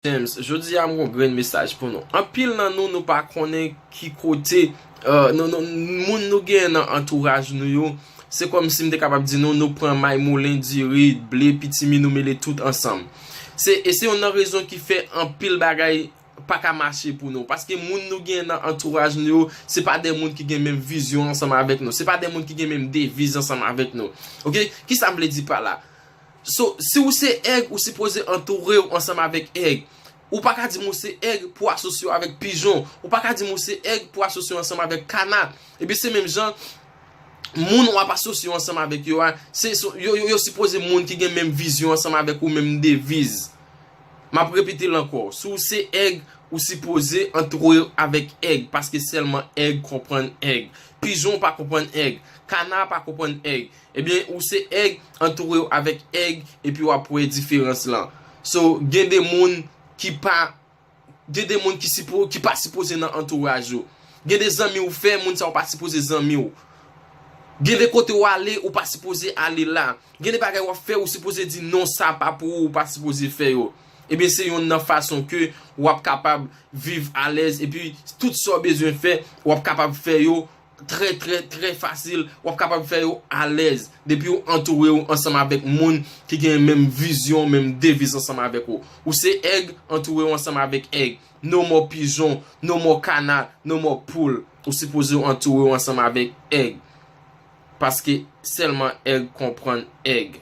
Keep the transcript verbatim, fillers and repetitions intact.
James, jodi a m gon grenn mesaj pou nou. Anpil nan nou, nou pa konnen ki kote, euh, nou, nou, moun nou genyen nan antouraj nou yo, se kòmsi m te kapab di nou, nou pran may, moulen, diri, ble, pitimi, nou mele tout ansanm. Se, e se youn nan rezon ki fè anpil bagay pa ka mache pou nou. Paske moun nou genyen nan antouraj nou yo, se pa de moun ki gen menm vizyon ansanm avèk nou. Se pa de moun ki gen menm deviz ansanm avèk nou. Oke? Kisa m vle di pa la? So, si w se èg, ou sipoze antoure w ansanm avèk èg. Ou pa ka di m ou se èg pou asosye w avèk pijon. Ou pa ka di m ou se èg pou asosye w ansanm avèk kana. Epi se menm jan, moun w ap asosye w ansanm avèk yo a, se, se, yo, yo, yo sipoze moun ki gen menm vizyon ansanm avèk ou, menm deviz. M ap repete l ankò. Si w se èg, ou sipoze antoure w avèk èg, paske sèlman èg konprann èg. Pijon pa konprann èg. Kana pa konprann èg. Ebyen, ou se èg, antoure w avèk èg, epi w ap wè diferans lan. So, gen de moun ki pa, gen de moun ki sipo, ki pa sipoze nan antouraj ou. Gen de zanmi ou fè, moun sa ou pa sipoze zanmi w. Gen de kote ou ale, ou pa sipoze ale la. Gen de bagay w ap fè, ou sipoze di non, sa pa pou ou, ou pa sipoze fè yo. Ebyen, se youn nan fason ke w ap kapab viv alèz, epi tout sa w bezwen fè, w ap kapab fè yo trè, trè, trè fasil, w ap kapab fè yo alèz, depi w antoure w ansanm avèk moun ki gen menm vizyon, menm deviz ansanm avèk ou. Ou se èg, antoure w ansanm avèk èg. No more pijon, no more kana, no more poul. Ou sipoze w antoure w ansanm avèk èg. Paske sèlman èg konprann èg.